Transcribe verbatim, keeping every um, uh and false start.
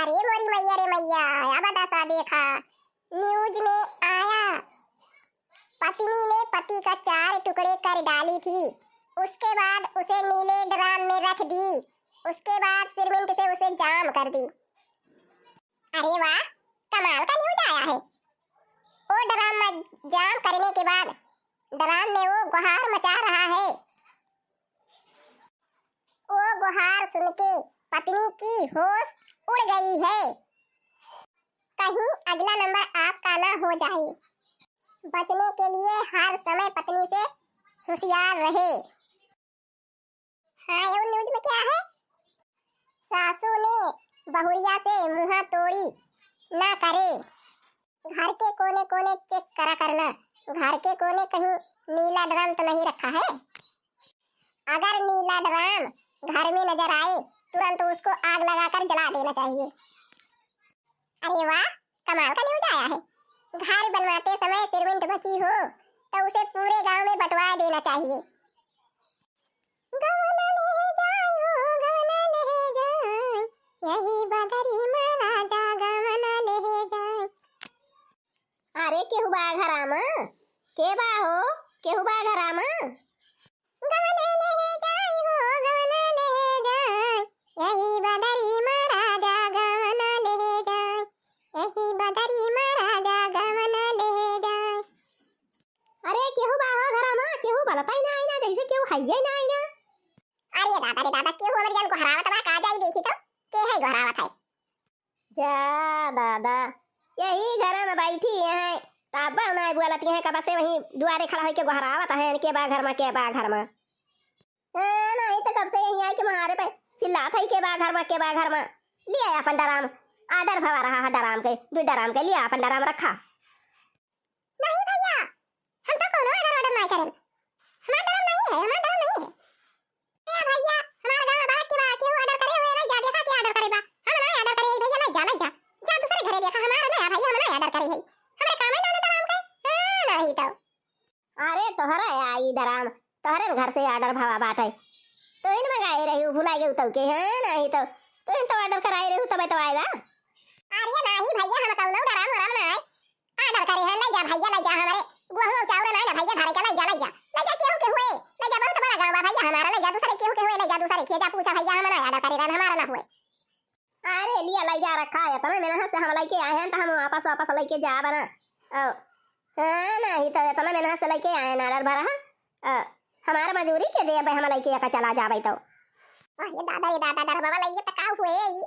अरे मोरी मैया रे मैया, अब दशा देखा, news में आया, पत्नी ने पति का चार टुकड़े कर डाली थी, उसके बाद उसे नीले ड्राम में रख दी, उसके बाद सीमेंट से उसे जाम कर दी। अरे वाह, कमाल का news आया है। वो ड्राम में जाम करने के बाद ड्राम में वो गुहार मचा रहा है। वो गुहार सुन के पत्नी की होश उड़ गई है। कहीं अगला नंबर आपका ना हो जाए। बचने के लिए हर समय पत्नी से होशियार रहे। हाँ, ये news में क्या है? सासू ने बहुरिया से मुँह तोड़ी ना करे। घर के कोने कोने check करा करना, घर के कोने कहीं नीला ड्राम तो नहीं रखा है। अगर नीला ड्राम घर में नजर आए, तुरंत उसको आग लगाकर जला देना चाहिए। अरे वाह, कमाल का news आया है। घर बनवाते समय सीमेंट बची हो तो उसे पूरे गांव में बंटवा देना चाहिए। गवन ले जाय हो, गवन ले जाय, यही बदरी मा राजा गवन ले जाय। अरे केहू बा घरा मा? के बा हो? केहू बा घरा मा? गवन ले जाय हो, गवन ले जाय, यही बदरी मा राजा गवन ले जाय, यही बदरी मा राजा गवन ले जाय। अरे केहू बा हो घरा मा? केहू बलतै ना आई ना, जैसे केहू हइये ना आई ना। अरे दादा रे दादा, केहू हमरे जान गोहरावत बा का? जाई देखी तो के है गोहरावत है। जा दादा, यही घरा मा बैठी है, तब ना बोलत है, कब से वहीं दुआरे खड़ा होके गोहरावत है, के बा घर मा, के बा घर मा। हाँ, नहीं तो कब से यहीं आके हमारे पे चिल्लात है, के बा घर मा, के बा घर मा। लिया अपन ड्राम, order भवा रहा है ड्राम के, दू ड्राम के, लिया अपन ड्राम रखा। नहीं भैया, हम तो कोनो order order नहीं करेन। हमार ड्राम नहीं है, हमार ड्राम नहीं है। ए भैया, हमार गाँव बारात के बा, केहू order करे हुए नहीं जा, देखा के order करे बा। हम नहीं order करे है भैया, नहीं जा, नहीं जा। जा दूसरे घरे देखा, हमार नहीं है भैया, हम नहीं order करे है। हमरे काम है ना ड्राम के। हाँ, नहीं तो। अरे तोहरा आई ड्राम, तोहरे घर से order भवा बाटे। तो इन मंगाए रही, भुला गए उतव के, हाँ, नहीं तो। तो इन तो order कराए रही, तबे तो आएगा। अरे नहीं भैया, हम कौनो ड्राम उराम नहीं order करे हैं, ले जा भैया, ले जा, हमारे गोहूँ और चाउर ना, ना भैया, धरे के ले जा, ले जा, ले जा, केहू के हुए, ले जा, बहुत बड़ा गाँव बा भैया हमारा, ले जा, दूसरे केहू के हुए, ले जा, दूसरे के जा, पूछा भैया, हम ना order करे रहन, हमारा ना हुए। अरे लिया, ले जा, रखा है, इतना मेहनत से हम लेके आए हैं, तो हम वापस, वापस लेके जाब ना। ओ, हाँ, नहीं तो इतना मेहनत से लेके आए हैं, order भरा है। ओ, हमारा मजूरी के देबे, हम लेके का चला जाबे तो। अरे दादा रे दादा, ड्राम वाला ये तो का हुए ई?